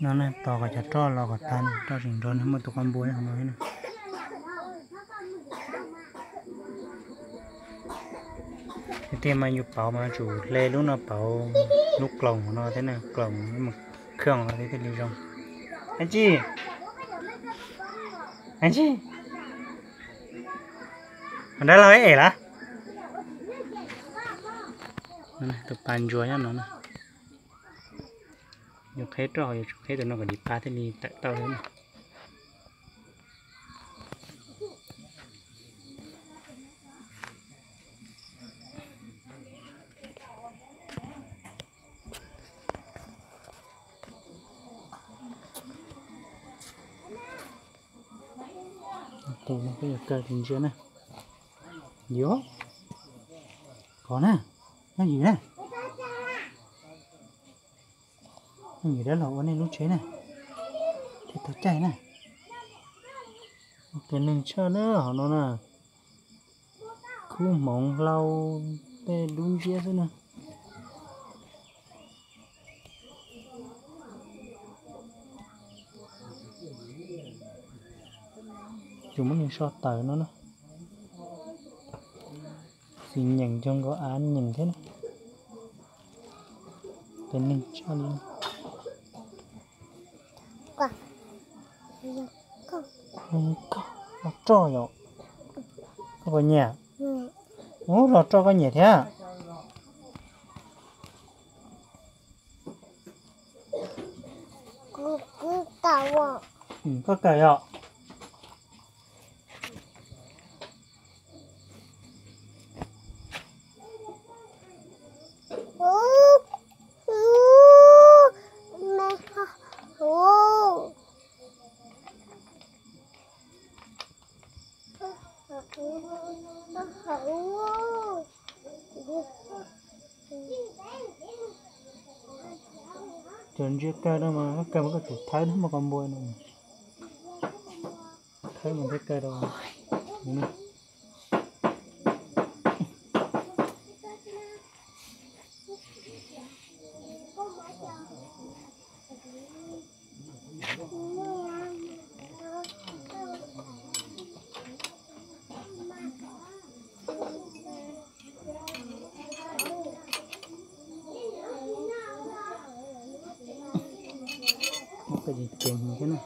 No na, tos kom cov roj los kom tag, roj tseem nrog no, muaj tus qos npua hauv no thiab na. Tiag tiag mas yus pauv mas tsum hle lub no pauv lub kloos hauv no thiab na, kloos mus khwj no thiaj li zoo. Ab tsi, ab tsi, ho nrab laug es lawm. Tus pas ntsuas nyob no na. Yus qheb roj, yus tsum qheb tus no kom dim pa thiaj li tawm tau thiab na. Tus no kuj yog kaw tus ntsia na. Yuav, kov na, nyob ywm na. Nyob ywm dab laug ua nej lub tsheb na, thiaj tau caij na. Tus neeg tshaj na hauv no na, khub hmoov hlau, tej dub nciab xwb na. Yus muab nws so tawm no na. Xis nyeem cog nkaus av nyeem thiab na. Tus neeg tshaj li. Los roj yom. Koj puas nyiam? Ub, los roj koj nyiam thiab. Koj kawm yom. Cov ntsia kawg no mas koj kawg mas koj tsum thawb thiab, muaj qhov npua no. Thawb mas thiaj kawg rau. Muab pem ceev thiab na.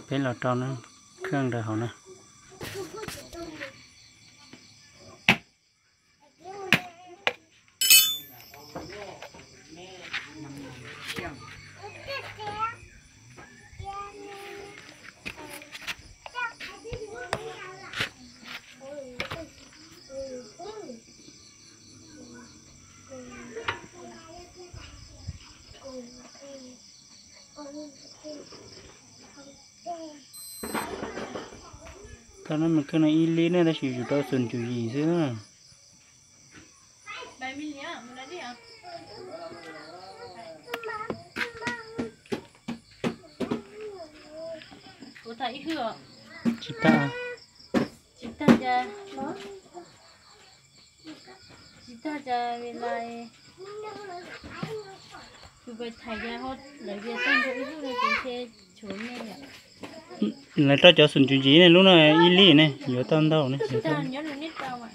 Peb los rau khaj ntawd hauv na. Tau no mas kawg no ib lib ne, tab sis yus rau xum cum yim xwb na. Tsis tag. Tsis tag cas, tsis tag cas vim lais, tus pais thais cas ho lawv tias tag nrho ib lub no ces ntshe tshuav me yom. Lawv rau cov xum cum yim ne, lub no ib lib ne, yuav tau ntau ne. Nyob nws neb rau mas.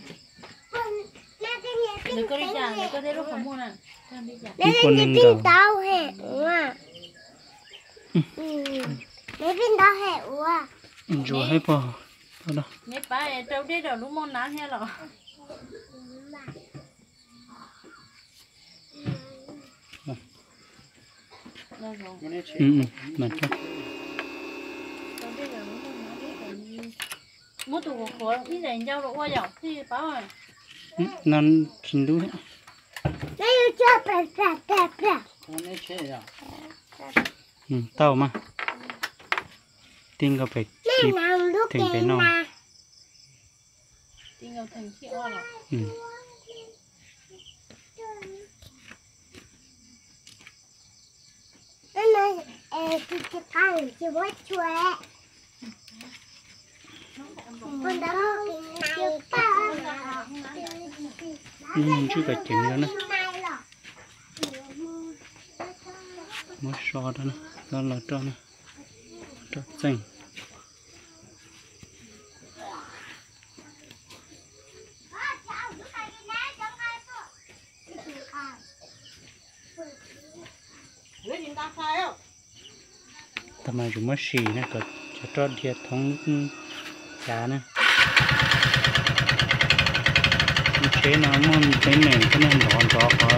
Nws koj li cas, nws koj thiab lub qhov muag na. Ib puas nees nkaum. Neb pib ntaub he ua. Ntsuas hais pog. Neb pab rau dej rau lub moj nab thiab los. Muab tus qhuav qhuav ib daim ncau los ua yom, thiaj paub. No tsis ntub thiab. Tau mas. Ti nkaus pem, theem pem no. Tsis muab tshua. Ntswj kom ceev rau na. Muab so rau na, los rau na, rau txeej. Tag mas yuav muab sim na kom cov roj dhia thoob cav na. Tsheb no muaj teeb meem koj niag nrov nrov qhov